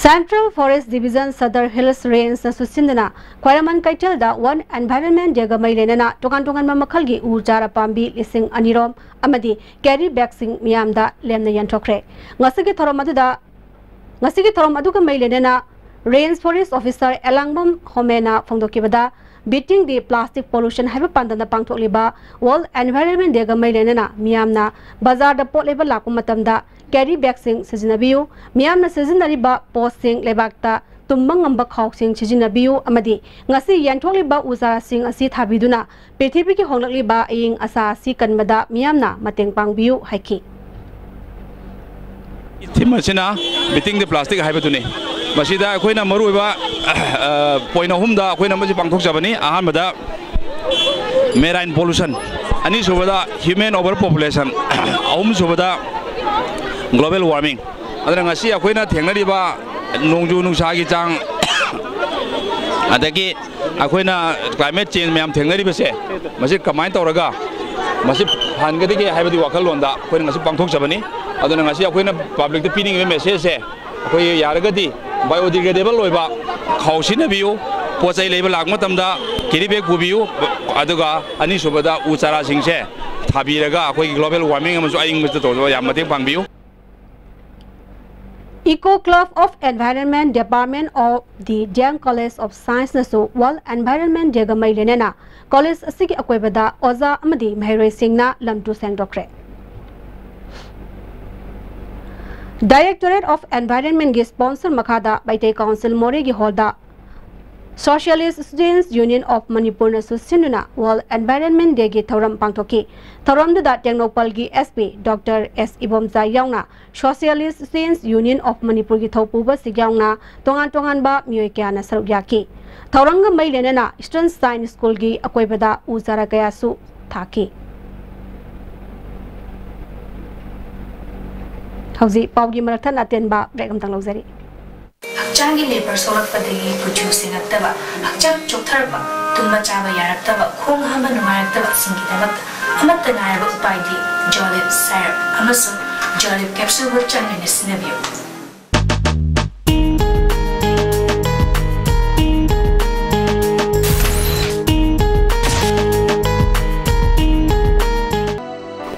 Central Forest Division Sadar Hills Range ꯅꯁꯨ ꯁꯤꯟꯗꯨꯅ ꯈ꯭ꯋꯥꯏꯔꯝꯕꯟ ꯀꯩꯊꯦꯜꯗ World Environment Day ꯒ ꯃꯔꯤ ꯂꯩꯅꯅ ꯇꯣꯉꯥꯟ ꯇꯣꯉꯥꯟꯕ ꯃꯈꯜꯒꯤ ꯎ ꯆꯥꯔꯥ ꯄꯥꯝꯕꯤ ꯂꯤꯁꯤꯡ ꯑꯅꯤ ꯔꯣꯝ ꯑꯃꯗꯤ carry bag ꯁꯤꯡ ꯃꯤꯌꯥꯝꯗ ꯂꯦꯝꯅ ꯌꯦꯟꯊꯣꯛꯈ꯭ꯔꯦ꯫ ꯉꯁꯤꯒꯤ ꯊꯧꯔꯝ ꯑꯗꯨꯗ, ꯉꯁꯤꯒꯤ ꯊꯧꯔꯝ ꯑꯗꯨꯒ ꯃꯔꯤ ꯂꯩꯅꯅ Range Forest Officer Elangbam ꯍꯣꯃꯦꯅ ꯐꯣꯡꯗꯣꯛꯈꯤꯕꯗ, Beating the Plastic Pollution ꯍꯥꯏꯕ ꯄꯥꯟꯗꯝꯗ ꯄꯥꯡꯊꯣꯛꯂꯤꯕ World Environment Day ꯒ ꯃꯔꯤ ꯂꯩꯅꯅ ꯃꯤꯌꯥꯝꯅ ꯕꯖꯥꯔꯗ ꯄꯣꯠ ꯂꯩꯕ ꯂꯥꯛꯄ ꯃꯇꯝꯗ carry bag ꯁꯤꯡ ꯁꯤꯖꯤꯟꯅꯕꯤꯌꯨ, ꯃꯤꯌꯥꯝꯅ ꯁꯤꯖꯤꯟꯅꯔꯤꯕ ꯄꯣꯠꯁꯤꯡ ꯂꯩꯕꯥꯛꯇ ꯇꯨꯝꯕ ꯉꯝꯕ ꯈꯥꯎꯁꯤꯡ ꯁꯤꯖꯤꯟꯅꯕꯤꯌꯨ ꯑꯃꯗꯤ ꯉꯁꯤ ꯌꯦꯟꯊꯣꯛꯂꯤꯕ ꯎ ꯆꯥꯔꯥꯁꯤꯡ ꯑꯁꯤ ꯊꯥꯕꯤꯗꯨꯅ ꯄ꯭ꯔꯤꯊꯤꯕꯤꯒꯤ ꯍꯣꯡꯂꯛꯂꯤꯕ ꯑꯏꯪ ꯑꯁꯥ ꯑꯁꯤ ꯀꯟꯕꯗ ꯃꯤꯌꯥꯝꯅ ꯃꯇꯦꯡ ꯄꯥꯡꯕꯤꯌꯨ ꯍꯥꯏꯈꯤ꯫ Theme ꯑꯁꯤꯅ Beating the Plastic ꯍꯥꯏꯕꯗꯨꯅꯤ꯫ ꯃꯁꯤꯗ ꯑꯩꯈꯣꯏꯅ ꯃꯔꯨꯑꯣꯏꯕ, ꯑ, point ꯑꯍꯨꯝꯗ ꯑꯩꯈꯣꯏꯅ ꯃꯁꯤ ꯄꯥꯡꯊꯣꯛꯆꯕꯅꯤ꯫ ꯑꯍꯥꯟꯕꯗ marine pollution, ꯑꯅꯤꯁꯨꯕꯗ human overpopulation, ꯑꯍꯨꯝꯁꯨꯕꯗ global warming꯫ ꯑꯗꯨꯅ ꯉꯁꯤ ꯑꯩꯈꯣꯏꯅ ꯊꯦꯡꯅꯔꯤꯕ ꯅꯣꯡꯖꯨ ꯅꯨꯡꯁꯥꯒꯤ ꯆꯥꯡ, ꯑꯗꯒꯤ ꯑꯩꯈꯣꯏꯅ climate change ꯃꯌꯥꯝ ꯊꯦꯡꯅꯔꯤꯕꯁꯦ, ꯃꯁꯤ ꯀꯃꯥꯏꯅ ꯇꯧꯔꯒ ꯃꯁꯤ ꯍꯟꯒꯗꯒꯦ ꯍꯥꯏꯕꯗꯤ ꯋꯥꯈꯜꯂꯣꯟꯗ ꯑꯩꯈꯣꯏꯅ ꯉꯁꯤ ꯄꯥꯡꯊꯣꯛꯆꯕꯅꯤ꯫ ꯑꯗꯨꯅ ꯉꯁꯤ ꯑꯩꯈꯣꯏꯅ public ꯇ ꯄꯤꯅꯤꯡꯉꯤꯕ message ꯁꯦ, ꯑꯩꯈꯣꯏ ꯌꯥꯔꯒꯗꯤ biodegradable ꯑꯣꯏꯕ ꯈꯥꯎ ꯁꯤꯖꯤꯟꯅꯕꯤꯌꯨ, ꯄꯣꯠ ꯆꯩ ꯂꯩꯕ ꯂꯥꯛꯄ ꯃꯇꯝꯗ carry bag ꯄꯨꯕꯤꯌꯨ, ꯑꯗꯨꯒ ꯑꯅꯤꯁꯨꯕꯗ ꯎ ꯆꯥꯔꯥꯁꯤꯡꯁꯦ ꯊꯥꯕꯤꯔꯒ ꯑꯩꯈꯣꯏꯒꯤ global warming ꯑꯃꯁꯨꯡ ꯑꯏꯪꯕꯁꯤꯗ ꯇꯧꯕꯗ ꯌꯥꯝ ꯃꯇꯦꯡ ꯄꯥꯡꯕꯤꯌꯨ꯫ Eco Club of Environment, Department of the Diyang College of Science ꯅꯁꯨ World Environment Day ꯒ ꯃꯔꯤ ꯂꯩꯅꯅ ꯀꯣꯂꯦꯖ ꯑꯁꯤꯒꯤ ꯑꯀꯣꯏꯕꯗ ꯑꯣꯖꯥ ꯑꯃꯗꯤ ꯃꯍꯩꯔꯣꯏꯁꯤꯡꯅ ꯂꯝ ꯇꯨ ꯁꯦꯡꯗꯣꯛꯈ꯭ꯔꯦ꯫ Directorate of Environment ꯒꯤ sponsor ꯃꯈꯥꯗ ꯃꯩꯇꯩ Council ꯃꯣꯔꯦꯒꯤ ꯍꯣꯜꯗ Socialist Students Union of ꯃꯅꯤꯄꯨꯔꯅꯁꯨ ꯁꯤꯟꯗꯨꯅ World Environment Day ꯒꯤ ꯊꯧꯔꯝ ꯄꯥꯡꯊꯣꯛꯈꯤ꯫ ꯊꯧꯔꯝꯗꯨꯗ ꯇꯦꯡꯅꯧꯄꯜꯒꯤ SP Doctor S ꯏꯕꯣꯝꯆꯥ ꯌꯥꯎꯅ Socialist Students Union of ꯃꯅꯤꯄꯨꯔꯒꯤ ꯊꯧꯄꯨꯕꯁꯤꯡ ꯌꯥꯎꯅ ꯇꯣꯉꯥꯟ ꯇꯣꯉꯥꯟꯕ ꯃꯤꯑꯣꯏ ꯀꯌꯥꯅ ꯁꯔꯨꯛ ꯌꯥꯈꯤ꯫ ꯊꯧꯔꯝꯒ ꯃꯔꯤ ꯂꯩꯅꯅ Eastern Science School ꯒꯤ ꯑꯀꯣꯏꯕꯗ ꯎ ꯆꯥꯔꯥ ꯀꯌꯥꯁꯨ ꯊꯥꯈꯤ꯫ ꯍꯧꯖꯤꯛ ꯄꯥꯎꯒꯤ ꯃꯔꯛ ꯊꯠꯅ ꯑꯇꯦꯟꯕ break ꯑꯃꯇꯪ ꯂꯧꯖꯔꯤ꯫ ꯍꯛꯆꯥꯡꯒꯤ ꯂꯦꯕꯔ ꯁꯣꯛꯂꯛꯄꯗꯒꯤ ꯀꯨꯆꯨ ꯁꯦꯡꯉꯛꯇꯕ, ꯍꯛꯆꯥꯡ ꯆꯣꯛꯊꯔꯛꯄ, ꯇꯨꯝꯕ ꯆꯥꯕ ꯌꯥꯔꯛꯇꯕ, ꯈꯣꯡ ꯍꯥꯝꯕ ꯅꯨꯡꯉꯥꯏꯔꯛꯇꯕꯁꯤꯡꯒꯤꯗꯃꯛꯇ ꯑꯃꯠꯇ ꯉꯥꯏꯔꯕ ꯎꯄꯥꯏꯗꯤ ꯖꯣꯂꯤꯞ ꯁꯥꯏꯔꯞ ꯑꯃꯁꯨꯡ ꯖꯣꯂꯤꯞ ꯀꯦꯞꯁꯨꯜꯕꯨ ꯆꯥꯡ ꯅꯥꯏꯅ ꯁꯤꯖꯤꯟꯅꯕꯤꯌꯨ꯫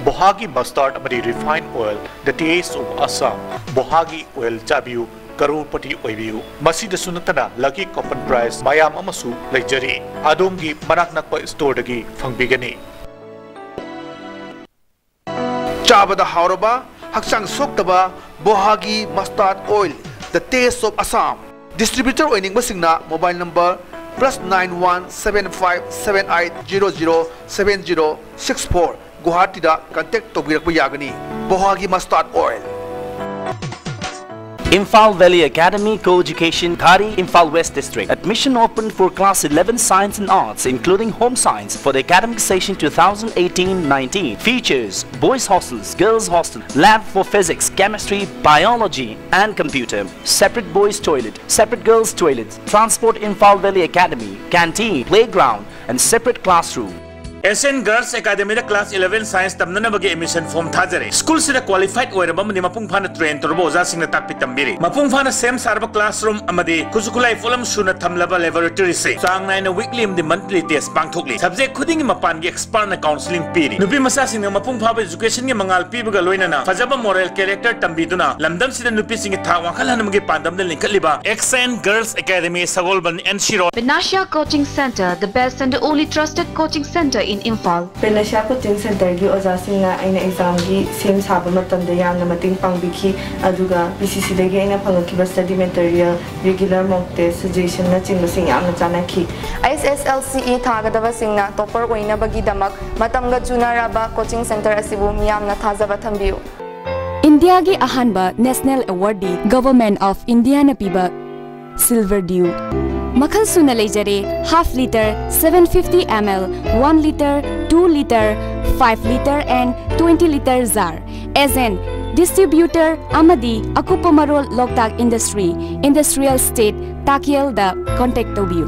ꯕꯣꯍꯥꯒꯤ mustard ꯑꯃꯗꯤ refined oil, the taste of Assam꯫ ꯕꯣꯍꯥꯒꯤ oil ꯆꯥꯕꯤꯌꯨ, ꯀꯔꯣꯔꯄꯇꯤ ꯑꯣꯏꯕꯤꯌꯨ꯫ ꯃꯁꯤꯗꯁꯨ ꯅꯠꯇꯅ lucky coupon prize ꯃꯌꯥꯝ ꯑꯃꯁꯨ ꯂꯩꯖꯔꯤ꯫ ꯑꯗꯣꯝꯒꯤ ꯃꯅꯥꯛ ꯅꯛꯄ storeꯗꯒꯤ ꯐꯪꯕꯤꯒꯅꯤ꯫ ꯆꯥꯕꯗ ꯍꯥꯎꯔꯕ, ꯍꯛꯆꯥꯡ ꯁꯣꯛꯇꯕ ꯕꯣꯍꯥꯒꯤ mustard oil, the taste of Assam꯫ Distributor ꯑꯣꯏꯅꯤꯡꯕꯁꯤꯡꯅ mobile number plus nine one seven five seven eight zero zero seven zero six four ꯒꯨꯋꯥꯍꯥꯇꯤꯗ contact ꯇꯧꯕꯤꯔꯛꯄ ꯌꯥꯒꯅꯤ꯫ ꯕꯣꯍꯥꯒꯤ mustard oil꯫ Imphal Valley Academy, Co-Education, Ghari, Imphal West District. Admission open for class eleven Science and Arts, including Home Science, for the academic session two thousand eighteen nineteen. Features: boys' hostels, girls' hostel, lab for physics, chemistry, biology, and computer. Separate boys' toilet, separate girls' toilet. Transport: Imphal Valley Academy, canteen, playground, and separate classroom. S N girls ꯑꯦꯀꯥꯗꯃꯤꯗ ꯀ꯭ꯂꯥꯁ ꯏꯂꯦꯚꯦꯟ ꯁꯥꯏꯟꯁ ꯇꯝꯅꯅꯕꯒꯤ ꯑꯦꯗꯃꯤꯁꯟ ꯐꯣꯔꯝ ꯊꯥꯖꯔꯤ꯫ ꯁ꯭ꯀꯨꯜꯁꯤꯗ ꯀ꯭ꯋꯥꯂꯤꯐꯥꯏꯗ ꯑꯣꯏꯔꯕ ꯑꯃꯗꯤ ꯃꯄꯨꯡ ꯐꯥꯅ ꯇ꯭ꯔꯦꯟ ꯇꯧꯔꯕ ꯑꯣꯖꯥꯁꯤꯡꯅ ꯇꯥꯛꯄꯤ ꯇꯝꯕꯤꯔꯤ꯫ ꯃꯄꯨꯡ ꯐꯥꯅ ꯁꯦꯝ ꯁꯥꯔꯕ ꯀ꯭ꯂꯥꯁꯔꯨꯝ ꯑꯃꯗꯤ ꯈꯨꯠꯁꯨ ꯈꯨꯠꯂꯥꯏ ꯄꯣꯠꯂꯝ ꯁꯨꯅ ꯊꯝꯂꯕ ꯂꯦꯕꯣꯔꯦꯇꯔꯤꯁ꯫ ꯆꯥꯡ ꯅꯥꯏꯅ ꯋꯤꯛꯂꯤ ꯑꯃꯗꯤ ꯃꯟꯊꯂꯤ ꯇꯦꯁ ꯄꯥꯡꯊꯣꯛꯂꯤ꯫ ꯁꯕꯖꯦꯛ ꯈꯨꯗꯤꯡꯒꯤ ꯃꯄꯥꯟꯒꯤ ꯑꯦꯛꯁꯄꯔꯠꯅ ꯀꯥꯎꯟꯁꯤꯂꯤꯡ ꯄꯤꯔꯤ꯫ ꯅꯨꯄꯤ ꯃꯆꯥꯁꯤꯡꯅ ꯃꯄꯨꯡ ꯐꯥꯕ ꯑꯦꯖꯨꯀꯦꯁꯟꯒꯤ ꯃꯉꯥꯜ ꯄꯤꯕꯒ ꯂꯣꯏꯅꯅ ꯐꯖꯕ ꯃꯣꯔꯦꯜ ꯀꯦꯔꯦꯛꯇꯔ ꯇꯝꯕꯤꯗꯨꯅ ꯂꯝꯗꯝꯁꯤꯗ ꯅꯨꯄꯤꯁꯤꯡꯒꯤ ꯊꯥꯛ ꯋꯥꯡꯈꯠꯍꯟꯕꯒꯤ ꯄꯥꯟꯗꯝꯗ ꯂꯤꯡꯈꯠꯂꯤꯕ S N girls academy Sagolband N C road. Vinasha Coaching Center, the best and the only trusted coaching center in Imphal. ꯄꯦꯅꯁꯤꯌꯥ ꯀꯣꯆꯤꯡ ꯁꯦꯟꯇꯔꯒꯤ ꯑꯣꯖꯥꯁꯤꯡꯅ ꯑꯩꯅ ꯑꯦꯛꯖꯥꯝꯒꯤ ꯁꯦꯝ ꯁꯥꯕ ꯃꯇꯝꯗ ꯌꯥꯝꯅ ꯃꯇꯦꯡ ꯄꯥꯡꯕꯤꯈꯤ, ꯑꯗꯨꯒ ꯄꯤ ꯁꯤ ꯁꯤꯗꯒꯤ ꯑꯩꯅ ꯐꯪꯉꯛꯈꯤꯕ ꯁ꯭ꯇꯗꯤ ꯃꯦꯇꯔꯤꯌꯦꯜ, ꯔꯤꯒꯨꯂꯔ ꯃꯣꯛ ꯇꯦꯁ, ꯁꯖꯦꯁꯟꯅꯆꯤꯡꯕꯁꯤꯡ ꯌꯥꯝꯅ ꯆꯥꯟꯅꯈꯤ꯫ ꯑꯩꯆ ꯑꯦꯁ ꯑꯦꯜ ꯁꯤ ꯏ ꯊꯥꯒꯗꯕꯁꯤꯡꯅ ꯇꯣꯄꯔ ꯑꯣꯏꯅꯕꯒꯤꯗꯃꯛ ꯃꯇꯝꯒ ꯆꯨꯅꯔꯕ ꯀꯣꯆꯤꯡ ꯁꯦꯟꯇꯔ ꯑꯁꯤꯕꯨ ꯃꯤꯌꯥꯝꯅ ꯊꯥꯖꯕ ꯊꯝꯕꯤꯌꯨ꯫ ꯏꯟꯗꯤꯌꯥꯒꯤ ꯑꯍꯥꯟꯕ ꯅꯦꯁꯅꯦꯜ ꯑꯦꯋꯥꯔꯗꯤ ꯒꯚꯔꯟꯃꯦꯟꯠ ꯑꯣꯐ ꯏꯟꯗꯤꯌꯥꯅ ꯄꯤꯕ ꯁꯤꯜꯚꯔ ꯗ꯭ꯌꯨ ꯃꯈꯜ ꯁꯨꯅ ꯂꯩꯖꯔꯦ: half litre, seven fifty ml, one litre, two litre, five litre and twenty litre jar꯫ Agent, distributor ꯑꯃꯗꯤ ꯑꯀꯨꯞꯄ ꯃꯔꯣꯜ ꯂꯣꯛꯇꯥꯛ ꯏꯟꯗꯁꯇ꯭ꯔꯤ, ꯏꯟꯗꯁꯇ꯭ꯔꯤꯌꯦꯜ ꯏꯁꯇꯦꯠ, ꯇꯥꯀꯦꯜꯗ ꯀꯣꯟꯇꯦꯛ ꯇꯧꯕꯤꯌꯨ꯫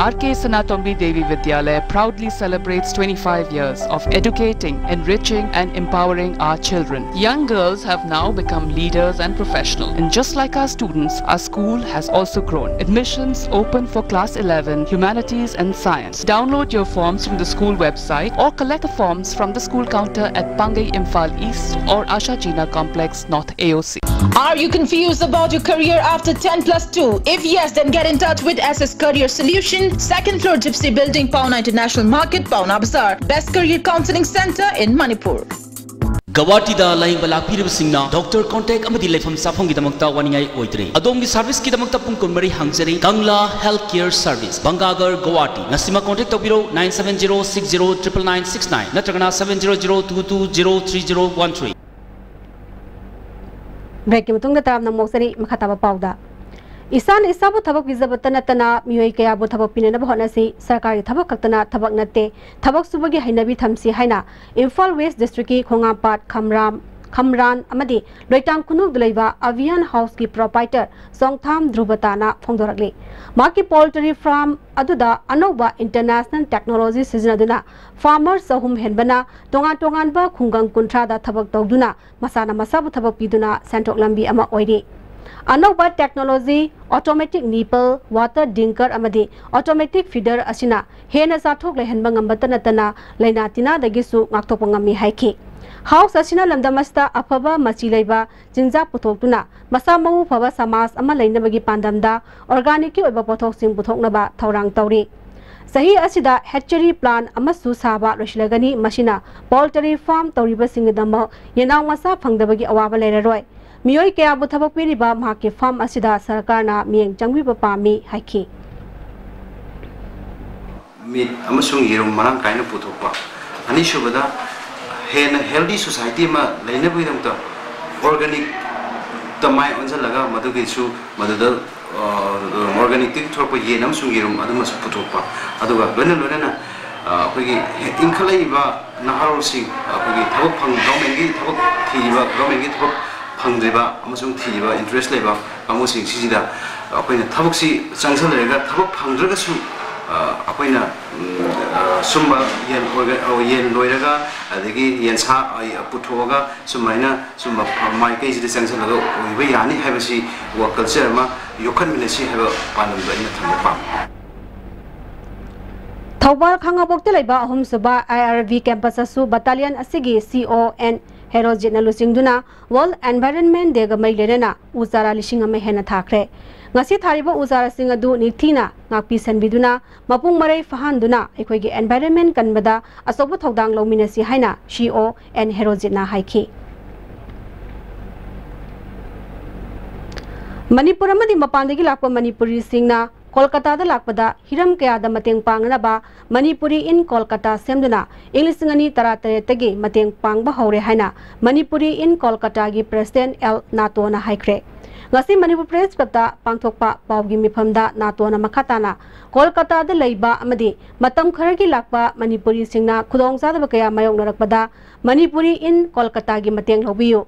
R K Sanatombi Devi Vidyalaya proudly celebrates twenty-five years of educating, enriching, and empowering our children. Young girls have now become leaders and professionals. And just like our students, our school has also grown. Admissions open for class eleven, humanities, and science. Download your forms from the school website or collect the forms from the school counter at Pangai Imphal East or Asha Jina Complex, North A O C. Are you confused about your career after ten plus two? If yes, then get in touch with S S Career Solution, second floor Gypsy Building, Paona International Market, Paona Bazaar. Best career counseling center in Manipur. ꯒꯧꯍꯥꯇꯤꯗ ꯂꯥꯌꯦꯡꯕ ꯂꯥꯛꯄꯤꯔꯤꯕꯁꯤꯡꯅ ꯗꯣꯛꯇꯔ ꯀꯣꯟꯇꯦꯛ ꯑꯃꯗꯤ ꯂꯩꯐꯝ ꯆꯥꯐꯝꯒꯤꯗꯃꯛꯇ ꯋꯥꯅꯤꯡꯉꯥꯏ ꯑꯣꯏꯗ꯭ꯔꯦ꯫ ꯑꯗꯣꯝꯒꯤ ꯁꯥꯔꯚꯤꯁꯀꯤꯗꯃꯛꯇ ꯄꯨꯡ ꯀꯨꯟꯃꯔꯤ ꯍꯥꯡꯖꯔꯤ꯫ ꯀꯪꯂꯥ ꯍꯦꯜꯊ ꯀꯦꯌꯔ ꯁꯥꯔꯚꯤꯁ, ꯕꯪꯒꯥꯒꯔ, ꯒꯧꯍꯥꯇꯤ꯫ ꯉꯁꯤꯃꯛ ꯀꯣꯟꯇꯦꯛ ꯇꯧꯕꯤꯔꯧ, nine seven zero six zero triple nine six nine ꯅꯠꯇ꯭ꯔꯒꯅ seven zero zero two two zero three zero one three꯫ ꯕ꯭ꯔꯦꯛꯀꯤ ꯃꯇꯨꯡꯗ ꯇꯔꯥꯝꯅ ꯑꯃꯨꯛ ꯆꯅꯤ ꯃꯈꯥ ꯇꯥꯕ ꯄꯥꯎꯗ꯫ ꯏꯁꯥꯅ ꯏꯁꯥꯕꯨ ꯊꯕꯛ ꯄꯤꯖꯕꯇ ꯅꯠꯇꯅ ꯃꯤꯑꯣꯏ ꯀꯌꯥꯕꯨ ꯊꯕꯛ ꯄꯤꯅꯅꯕ ꯍꯣꯠꯅꯁꯤ꯫ ꯁꯔꯀꯥꯔꯒꯤ ꯊꯕꯛ ꯈꯛꯇꯅ ꯊꯕꯛ ꯅꯠꯇꯦ꯫ ꯊꯕꯛ ꯁꯨꯕꯒꯤ ꯍꯩꯅꯕꯤ ꯊꯝꯁꯤ ꯍꯥꯏꯅ ꯏꯝꯐꯥꯜ ꯋꯦꯁ ꯗꯤꯁꯇ꯭ꯔꯤꯛꯀꯤ ꯈꯣꯡꯉꯥꯝꯄꯥꯠ, ꯈꯝꯔꯥꯝ, ꯈꯝꯔꯥꯟ ꯑꯃꯗꯤ ꯂꯣꯏꯇꯥꯡ ꯈꯨꯅꯧꯗ ꯂꯩꯕ ꯑꯚꯤꯌꯥꯟ ꯍꯥꯎꯁꯀꯤ ꯄ꯭ꯔꯣꯄꯥꯏꯇꯔ ꯆꯣꯡꯊꯥꯝ ꯙ꯭ꯔꯨꯕꯇꯥꯅ ꯐꯣꯡꯗꯣꯔꯛꯂꯤ꯫ ꯃꯍꯥꯛꯀꯤ ꯄꯣꯜꯇ꯭ꯔꯤ ꯐꯥꯔꯝ ꯑꯗꯨꯗ ꯑꯅꯧꯕ ꯏꯟꯇꯔꯅꯦꯁꯅꯦꯜ ꯇꯦꯛꯅꯣꯂꯣꯖꯤ ꯁꯤꯖꯤꯟꯅꯗꯨꯅ ꯐꯥꯔꯃꯔ ꯆꯍꯨꯝ ꯍꯦꯟꯕꯅ ꯇꯣꯉꯥꯟ ꯇꯣꯉꯥꯟꯕ ꯈꯨꯡꯒꯪ ꯀꯨꯟꯊ꯭ꯔꯥꯗ ꯊꯕꯛ ꯇꯧꯗꯨꯅ ꯃꯁꯥꯅ ꯃꯁꯥꯕꯨ ꯊꯕꯛ ꯄꯤꯗꯨꯅ ꯁꯦꯟꯊꯣꯛ ꯂꯝꯕꯤ ꯑꯃ ꯑꯣꯏꯔꯤ꯫ ꯑꯅꯧꯕ ꯇꯦꯛꯅꯣꯂꯣꯖꯤ, ꯑꯣꯇꯣꯃꯦꯇꯤꯛ ꯅꯤꯄꯜ, ꯋꯥꯇꯔ ꯗꯤꯡꯀꯔ ꯑꯃꯗꯤ ꯑꯣꯇꯣꯃꯦꯇꯤꯛ ꯐꯤꯗꯔ ꯑꯁꯤꯅ ꯍꯦꯟꯅ ꯆꯥꯊꯣꯛ ꯂꯩꯍꯟꯕ ꯉꯝꯕꯇ ꯅꯠꯇꯅ ꯂꯥꯏꯅꯥ ꯇꯤꯟꯅꯥꯗꯒꯤꯁꯨ ꯉꯥꯛꯊꯣꯛꯄ ꯉꯝꯃꯤ ꯍꯥꯏꯈꯤ꯫ ꯍꯥꯎꯁ ꯑꯁꯤꯅ ꯂꯝꯗꯝ ꯑꯁꯤꯗ ꯑꯐꯕ ꯃꯆꯤ ꯂꯩꯕ ꯆꯤꯟꯖꯥꯛ ꯄꯨꯊꯣꯛꯇꯨꯅ ꯃꯁꯥ ꯃꯎ ꯐꯕ ꯁꯃꯥꯖ ꯑꯃ ꯂꯩꯅꯕꯒꯤ ꯄꯥꯟꯗꯝꯗ ꯑꯣꯔꯒꯥꯅꯤꯛꯀꯤ ꯑꯣꯏꯕ ꯄꯣꯠꯊꯣꯛꯁꯤꯡ ꯄꯨꯊꯣꯛꯅꯕ ꯊꯧꯔꯥꯡ ꯇꯧꯔꯤ꯫ ꯆꯍꯤ ꯑꯁꯤꯗ ꯍꯦꯠꯆꯔꯤ ꯄ꯭ꯂꯥꯟ ꯑꯃꯁꯨ ꯁꯥꯕ ꯂꯣꯏꯁꯤꯜꯂꯒꯅꯤ꯫ ꯃꯁꯤꯅ ꯄꯣꯜꯇ꯭ꯔꯤ ꯐꯥꯔꯝ ꯇꯧꯔꯤꯕꯁꯤꯡꯒꯤꯗꯃꯛ ꯌꯦꯅꯥꯎ ꯃꯆꯥ ꯐꯪꯗꯕꯒꯤ ꯑꯋꯥꯕ ꯂꯩꯔꯔꯣꯏ꯫ ꯃꯤꯑꯣꯏ ꯀꯌꯥꯕꯨ ꯊꯕꯛ ꯄꯤꯔꯤꯕ ꯃꯍꯥꯛꯀꯤ ꯐꯥꯔꯝ ꯑꯁꯤꯗ ꯁꯔꯀꯥꯔꯅ ꯃꯤꯠꯌꯦꯡ ꯆꯪꯕꯤꯕ ꯄꯥꯝꯃꯤ ꯍꯥꯏꯈꯤ꯫ ꯃꯤꯠ ꯑꯃꯁꯨꯡ ꯌꯦꯔꯨꯝ ꯃꯔꯥꯡ ꯀꯥꯏꯅ ꯄꯨꯊꯣꯛꯄ꯫ ꯑꯅꯤꯁꯨꯕꯗ, ꯍꯦꯟꯅ ꯍꯦꯜꯗꯤ ꯁꯣꯁꯥꯏꯇꯤ ꯑꯃ ꯂꯩꯅꯕꯒꯤꯗꯃꯛꯇ ꯑꯣꯔꯒꯥꯅꯤꯛꯇ ꯃꯥꯏ ꯑꯣꯟꯁꯤꯜꯂꯒ ꯃꯗꯨꯒꯤꯁꯨ ꯃꯗꯨꯗ ꯑꯣꯔꯒꯥꯅꯤꯛꯇꯒꯤ ꯊꯣꯛꯂꯛꯄ ꯌꯦꯟ ꯑꯃꯁꯨꯡ ꯌꯦꯔꯨꯝ ꯑꯗꯨꯃꯁꯨ ꯄꯨꯊꯣꯛꯄ꯫ ꯑꯗꯨꯒ ꯂꯣꯏꯅ ꯂꯣꯏꯅꯅ ꯑꯩꯈꯣꯏꯒꯤ ꯏꯟꯈꯠꯂꯛꯏꯕ ꯅꯍꯥꯔꯣꯜꯁꯤꯡ, ꯑꯩꯈꯣꯏꯒꯤ ꯊꯕꯛ ꯐꯪ ꯒꯣꯔꯃꯦꯟꯒꯤ ꯊꯕꯛ ꯊꯤꯔꯤꯕ, ꯒꯣꯔꯃꯦꯟꯒꯤ ꯊꯕꯛ ꯐꯪꯗ꯭ꯔꯤꯕ ꯑꯃꯁꯨꯡ ꯊꯤꯔꯤꯕ ꯏꯟꯇꯔꯦꯁ ꯂꯩꯕ ꯀꯥꯡꯕꯨꯁꯤꯡ ꯁꯤꯁꯤꯗ ꯑꯩꯈꯣꯏꯅ ꯊꯕꯛꯁꯤ ꯆꯪꯁꯤꯜꯂꯔꯒ ꯊꯕꯛ ꯐꯪꯗ꯭ꯔꯒꯁꯨ ꯑꯩꯈꯣꯏꯅ ꯁꯨꯝꯕ ꯌꯦꯟ ꯌꯦꯟ ꯂꯣꯏꯔꯒ ꯑꯗꯒꯤ ꯌꯦꯟꯁꯥ ꯄꯨꯊꯣꯛꯑꯒ ꯁꯨꯃꯥꯏꯅ ꯁꯨꯝꯕ ꯃꯥꯏꯀꯩꯁꯤꯗ ꯆꯪꯁꯤꯜꯂꯒ ꯑꯣꯏꯕ ꯌꯥꯅꯤ ꯍꯥꯏꯕꯁꯤ ꯋꯥꯈꯜꯁꯦ ꯑꯃ ꯌꯣꯛꯈꯠꯃꯤꯟꯅꯁꯤ ꯍꯥꯏꯕ ꯄꯥꯟꯗꯝꯗ ꯑꯩꯅ ꯊꯝꯕ ꯄꯥꯝꯃꯤ꯫ ꯊꯧꯕꯥꯜ ꯈꯥꯉꯕꯣꯛꯇ ꯂꯩꯕ ꯑꯍꯨꯝꯁꯨꯕ ꯑꯥꯏ ꯑꯥꯔ ꯚꯤ ꯀꯦꯝꯄꯁꯇꯁꯨ ꯕꯠꯇꯥꯂꯤꯌꯟ ꯑꯁꯤꯒꯤ ꯁꯤ ꯑꯣ ꯑꯦꯟ ꯍꯦꯔꯣꯖꯤꯠꯅ ꯂꯨꯆꯤꯡꯗꯨꯅ ꯋꯥꯔꯜꯗ ꯑꯦꯟꯚꯥꯏꯔꯟꯃꯦꯟ ꯗꯦꯒ ꯃꯔꯤ ꯂꯩꯅꯅ ꯎ ꯆꯥꯔꯥ ꯂꯤꯁꯤꯡ ꯑꯃ ꯍꯦꯟꯅ ꯊꯥꯈ꯭ꯔꯦ꯫ ꯉꯁꯤ ꯊꯥꯔꯤꯕ ꯎ ꯆꯥꯔꯥꯁꯤꯡ ꯑꯗꯨ ꯅꯤꯡꯊꯤꯅ ꯉꯥꯛꯄꯤ ꯁꯟꯕꯤꯗꯨꯅ ꯃꯄꯨꯡ ꯃꯔꯩ ꯐꯥꯍꯟꯗꯨꯅ ꯑꯩꯈꯣꯏꯒꯤ ꯑꯦꯟꯚꯥꯏꯔꯟꯃꯦꯟ ꯀꯟꯕꯗ ꯑꯆꯧꯕ ꯊꯧꯗꯥꯡ ꯂꯧꯃꯤꯟꯅꯁꯤ ꯍꯥꯏꯅ ꯁꯤ ꯑꯣ ꯑꯦꯟ ꯍꯦꯔꯣꯖꯤꯠꯅ ꯍꯥꯏꯈꯤ꯫ ꯃꯅꯤꯄꯨꯔ ꯑꯃꯗꯤ ꯃꯄꯥꯟꯗꯒꯤ ꯂꯥꯛꯄ ꯃꯅꯤꯄꯨꯔꯤꯁꯤꯡꯅ ꯀꯣꯜꯀꯇꯥꯗ ꯂꯥꯛꯄꯗ ꯍꯤꯔꯝ ꯀꯌꯥꯗ ꯃꯇꯦꯡ ꯄꯥꯡꯅꯅꯕ ꯃꯅꯤꯄꯨꯔꯤ ꯏꯟ ꯀꯣꯜꯀꯇꯥ ꯁꯦꯝꯗꯨꯅ ꯏꯪ ꯂꯤꯁꯤꯡ ꯑꯅꯤ ꯇꯔꯥꯇꯔꯦꯠꯇꯒꯤ ꯃꯇꯦꯡ ꯄꯥꯡꯕ ꯍꯧꯔꯦ ꯍꯥꯏꯅ ꯃꯅꯤꯄꯨꯔꯤ ꯏꯟ ꯀꯣꯜꯀꯇꯥꯒꯤ ꯄ꯭ꯔꯦꯁꯤꯗꯦꯟꯠ ꯑꯦꯜ ꯅꯥꯇꯣꯅ ꯍꯥꯏꯈ꯭ꯔꯦ꯫ ꯉꯁꯤ ꯃꯅꯤꯄꯨꯔ ꯄ꯭ꯔꯦꯁ ꯀ꯭ꯂꯕꯇ ꯄꯥꯡꯊꯣꯛꯄ ꯄꯥꯎꯒꯤ ꯃꯤꯐꯝꯗ ꯅꯥꯇꯣꯅ ꯃꯈꯥ ꯇꯥꯅ ꯀꯣꯜꯀꯇꯥꯗ ꯂꯩꯕ ꯑꯃꯗꯤ ꯃꯇꯝ ꯈꯔꯒꯤ ꯂꯥꯛꯄ ꯃꯅꯤꯄꯨꯔꯤꯁꯤꯡꯅ ꯈꯨꯗꯣꯡꯆꯥꯗꯕ ꯀꯌꯥ ꯃꯥꯌꯣꯛꯅꯔꯛꯄꯗ ꯃꯅꯤꯄꯨꯔꯤ ꯏꯟ ꯀꯣꯜꯀꯇꯥꯒꯤ ꯃꯇꯦꯡ ꯂꯧꯕꯤꯌꯨ꯫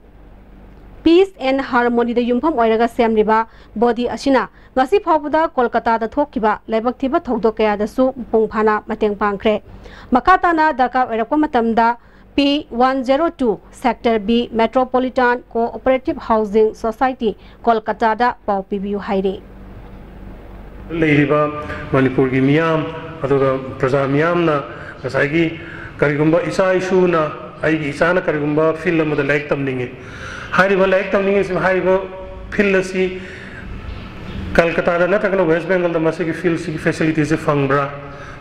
Peace and Harmonyꯗ ꯌꯨꯝꯐꯝ ꯑꯣꯏꯔꯒ ꯁꯦꯝꯂꯤꯕ body ꯑꯁꯤꯅ ꯉꯁꯤ ꯐꯥꯎꯕꯗ ꯀꯣꯜꯀꯇꯥꯗ ꯊꯣꯛꯈꯤꯕ ꯂꯥꯏꯕꯛ ꯊꯤꯕ ꯊꯧꯗꯣꯛ ꯀꯌꯥꯗꯁꯨ ꯃꯄꯨꯡ ꯐꯥꯅ ꯃꯇꯦꯡ ꯄꯥꯡꯈ꯭ꯔꯦ꯫ ꯃꯈꯥ ꯇꯥꯅ ꯗꯔꯀꯥꯔ ꯑꯣꯏꯔꯛꯄ ꯃꯇꯝꯗ P one zero two Sector B Metropolitan Cooperative Housing Society ꯀꯣꯜꯀꯇꯥꯗ ꯄꯥꯎ ꯄꯤꯕꯤꯌꯨ ꯍꯥꯏꯔꯤ꯫ ꯂꯩꯔꯤꯕ ꯃꯅꯤꯄꯨꯔꯒꯤ ꯃꯤꯌꯥꯝ, ꯑꯗꯨꯒ ꯄ꯭ꯔꯖꯥ ꯃꯤꯌꯥꯝꯅ ꯉꯁꯥꯏꯒꯤ ꯀꯔꯤꯒꯨꯝꯕ ꯏꯆꯥ ꯏꯁꯨꯅ ꯑꯩꯒꯤ ꯏꯆꯥꯅ ꯀꯔꯤꯒꯨꯝꯕ field ꯑꯃꯗ ꯂꯥꯏꯔꯤꯛ ꯇꯝꯅꯤꯡꯉꯤ꯫ ꯍꯥꯏꯔꯤꯕ ꯂꯥꯏꯔꯤꯛ ꯇꯝꯅꯤꯡꯉꯤꯁꯤ, ꯍꯥꯏꯔꯤꯕ field ꯑꯁꯤ ꯀꯜꯀꯇꯥꯗ ꯅꯠꯇ꯭ꯔꯒꯅ West Bengalꯗ ꯃꯁꯤꯒꯤ field ꯁꯤꯒꯤ facilityꯁꯦ ꯐꯪꯕ꯭ꯔꯥ,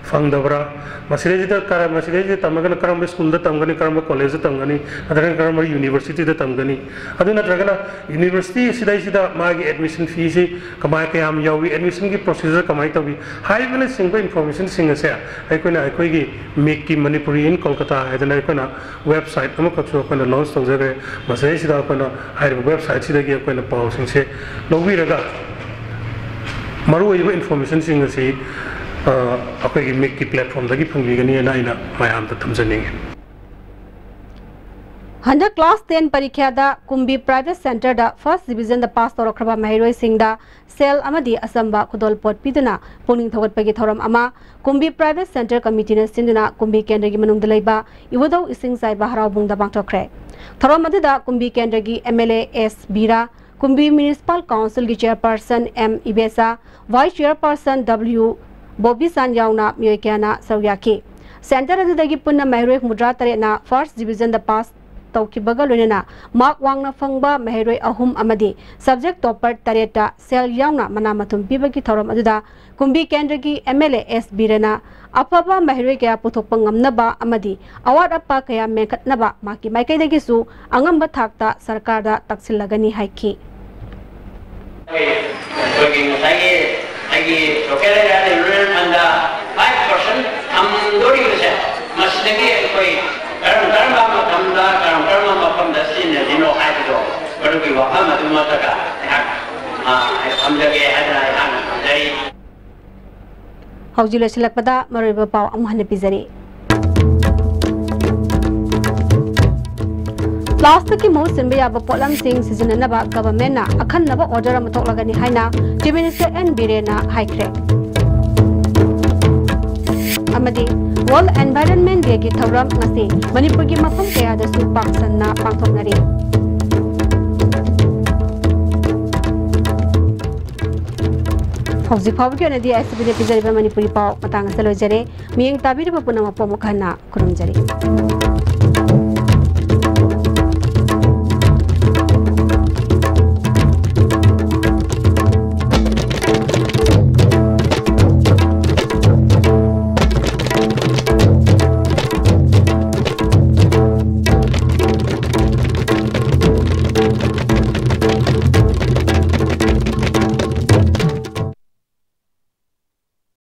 ꯐꯪꯗꯕ꯭ꯔꯥ? ꯃꯁꯤꯗꯩꯁꯤꯗ ꯀꯔ-, ꯃꯁꯤꯗꯩꯁꯤꯗ ꯇꯝꯃꯒꯅ ꯀꯔꯝꯕ schoolꯗ ꯇꯝꯒꯅꯤ, ꯀꯔꯝꯕ collegeꯗ ꯇꯝꯒꯅꯤ, ꯅꯠꯇ꯭ꯔꯒꯅ ꯀꯔꯝꯕ universityꯗ ꯇꯝꯒꯅꯤ? ꯑꯗꯨ ꯅꯠꯇ꯭ꯔꯒꯅ university ꯁꯤꯗꯩꯁꯤꯗ ꯃꯥꯒꯤ admission feeꯁꯤ ꯀꯃꯥꯏ, ꯀꯌꯥꯝ ꯌꯥꯎꯏ, admissionꯒꯤ procedure ꯀꯃꯥꯏꯅ ꯇꯧꯏ ꯍꯥꯏꯕꯅꯆꯤꯡꯕ informationꯁꯤꯡ ꯑꯁꯦ ꯑꯩꯈꯣꯏꯅ ꯑꯩꯈꯣꯏꯒꯤ MICꯀꯤ Manipuri in Kolkata ꯍꯥꯏꯗꯅ ꯑꯩꯈꯣꯏꯅ website ꯑꯃꯈꯛꯁꯨ ꯑꯩꯈꯣꯏꯅ launch ꯇꯧꯖꯈ꯭ꯔꯦ꯫ ꯃꯁꯤꯗꯩꯁꯤꯗ ꯑꯩꯈꯣꯏꯅ ꯍꯥꯏꯔꯤꯕ websiteꯁꯤꯗꯒꯤ ꯑꯩꯈꯣꯏꯅ ꯄꯥꯎꯁꯤꯡꯁꯦ ꯂꯧꯕꯤꯔꯒ ꯃꯔꯨꯑꯣꯏꯕ informationꯁꯤꯡ ꯑꯁꯤ, ꯑ, ꯑꯩꯈꯣꯏꯒꯤ MICꯀꯤ platformꯗꯒꯤ ꯐꯪꯕꯤꯒꯅꯤꯅ ꯑꯩꯅ ꯃꯌꯥꯝꯗ ꯊꯝꯖꯅꯤꯡꯉꯤ꯫ ꯍꯟꯗꯛ class ten ꯄꯔꯤꯈ꯭ꯌꯥꯗ ꯀꯨꯝꯕꯤ Private Centreꯗ first divisionꯗ pass ꯇꯧꯔꯛꯈ꯭ꯔꯕ ꯃꯍꯩꯔꯣꯏꯁꯤꯡꯗ ꯁꯦꯜ ꯑꯃꯗꯤ ꯑꯆꯝꯕ ꯈꯨꯗꯣꯜꯄꯣꯠ ꯄꯤꯗꯨꯅ ꯄꯨꯛꯅꯤꯡ ꯊꯧꯒꯠꯄꯒꯤ ꯊꯧꯔꯝ ꯑꯃ ꯀꯨꯝꯕꯤ Private Centre Committeeꯅ ꯁꯤꯟꯗꯨꯅ ꯀꯨꯝꯕꯤ ꯀꯦꯟꯗ꯭ꯔꯒꯤ ꯃꯅꯨꯡꯗ ꯂꯩꯕ ꯏꯕꯨꯙꯧ ꯏꯁꯤꯡꯆꯥꯏꯕ ꯍꯔꯥꯎꯕꯨꯡꯗ ꯄꯥꯡꯊꯣꯛꯈ꯭ꯔꯦ꯫ ꯊꯧꯔꯝ ꯑꯗꯨꯗ ꯀꯨꯝꯕꯤ ꯀꯦꯟꯗ꯭ꯔꯒꯤ MLA S Bira, Kumbi Municipal Councilꯒꯤ Chairperson M Ibecha, Vice Chairperson W Bobichan ꯌꯥꯎꯅ ꯃꯤꯑꯣꯏ ꯀꯌꯥꯅ ꯁꯔꯨꯛ ꯌꯥꯈꯤ꯫ Centre ꯑꯗꯨꯗꯒꯤ ꯄꯨꯟꯅ ꯃꯍꯩꯔꯣꯏ ꯍꯨꯝꯐꯨꯇꯔꯥ ꯇꯔꯦꯠꯅ first divisionꯗ pass ꯇꯧꯈꯤꯕꯒ ꯂꯣꯏꯅꯅ mark ꯋꯥꯡꯅ ꯐꯪꯕ ꯃꯍꯩꯔꯣꯏ ꯑꯍꯨꯝ ꯑꯃꯗꯤ subject topper ꯇꯔꯦꯠꯇ ꯁꯦꯜ ꯌꯥꯎꯅ ꯃꯅꯥ ꯃꯊꯨꯝ ꯄꯤꯕꯒꯤ ꯊꯧꯔꯝ ꯑꯗꯨꯗ ꯀꯨꯝꯕꯤ ꯀꯦꯟꯗ꯭ꯔꯒꯤ MLA ꯑꯦꯁ ꯕꯤꯔꯥꯅ ꯑꯐꯕ ꯃꯍꯩꯔꯣꯏ ꯀꯌꯥ ꯄꯨꯊꯣꯛꯄ ꯉꯝꯅꯕ ꯑꯃꯗꯤ ꯑꯋꯥꯠ ꯑꯄꯥ ꯀꯌꯥ ꯃꯦꯟꯈꯠꯅꯕ ꯃꯍꯥꯛꯀꯤ ꯃꯥꯏꯀꯩꯗꯒꯤꯁꯨ ꯑꯉꯝꯕ ꯊꯥꯛꯇ ꯁꯔꯀꯥꯔꯗ ꯇꯛꯁꯤꯜꯂꯒꯅꯤ ꯍꯥꯏꯈꯤ꯫ ꯑꯩꯈꯣꯏꯒꯤ ꯉꯁꯥꯏꯒꯤ ꯑꯩꯒꯤ local area development fundꯗ five percent ꯊꯝꯗꯣꯔꯤꯕꯁꯦ, ꯃꯁꯤꯗꯒꯤ ꯑꯩꯈꯣꯏ ꯀꯔꯝ ꯀꯔꯝꯕ ꯃꯇꯝꯗ, ꯀꯔꯝ ꯀꯔꯝꯕ ꯃꯐꯝꯗ ꯁꯤꯖꯤꯟꯅꯗꯣꯏꯅꯣ ꯍꯥꯏꯕꯗꯣ ꯃꯔꯨꯞꯀꯤ ꯋꯥꯐꯝ ꯑꯗꯨꯃꯛꯇꯗ ꯑꯩꯍꯥꯛ, ꯑ, ꯊꯝꯖꯒꯦ ꯍꯥꯏꯗꯅ ꯑꯩꯍꯥꯛꯅ ꯊꯝꯖꯔꯤ꯫ ꯍꯧꯖꯤꯛ ꯂꯣꯏꯁꯤꯜꯂꯛꯄꯗ ꯃꯔꯨꯑꯣꯏꯕ ꯄꯥꯎ ꯑꯃꯨꯛ ꯍꯟꯅ ꯄꯤꯖꯔꯤ꯫ ꯄ꯭ꯂꯥꯁꯇꯤꯛꯀꯤ ꯃꯍꯨꯠ ꯁꯤꯟꯕ ꯌꯥꯕ ꯄꯣꯠꯂꯝꯁꯤꯡ ꯁꯤꯖꯤꯟꯅꯅꯕ ꯒꯚꯔꯟꯃꯦꯟꯠꯅ ꯑꯈꯟꯅꯕ ꯑꯣꯔꯗꯔ ꯑꯃ ꯊꯣꯛꯂꯒꯅꯤ ꯍꯥꯏꯅ ꯆꯤꯐ ꯃꯤꯅꯤꯁꯇꯔ ꯑꯦꯟ ꯕꯤꯔꯦꯟꯅ ꯍꯥꯏꯈ꯭ꯔꯦ꯫ ꯑꯃꯗꯤ ꯋꯥꯔꯜꯗ ꯑꯦꯟꯚꯥꯏꯔꯟꯃꯦꯟꯠ ꯗꯦꯒꯤ ꯊꯧꯔꯝ ꯉꯁꯤ ꯃꯅꯤꯄꯨꯔꯒꯤ ꯃꯐꯝ ꯀꯌꯥꯗꯁꯨ ꯄꯥꯛ ꯁꯟꯅ ꯄꯥꯡꯊꯣꯛꯅꯔꯤ꯫ ꯍꯧꯖꯤꯛ ꯐꯥꯎꯕꯒꯤ ꯑꯣꯏꯅꯗꯤ ꯑꯥꯏ ꯑꯦꯁ ꯇꯤ ꯚꯤꯅ ꯄꯤꯖꯔꯤꯕ ꯃꯅꯤꯄꯨꯔꯤ ꯄꯥꯎ ꯃꯇꯥꯡ ꯑꯁꯤꯗ ꯂꯣꯏꯖꯔꯦ꯫ ꯃꯤꯠꯌꯦꯡ ꯇꯥꯕꯤꯔꯤꯕ ꯄꯨꯝꯅꯃꯛꯄꯨ ꯑꯃꯨꯛ ꯍꯟꯅ ꯈꯨꯔꯨꯝꯖꯔꯤ꯫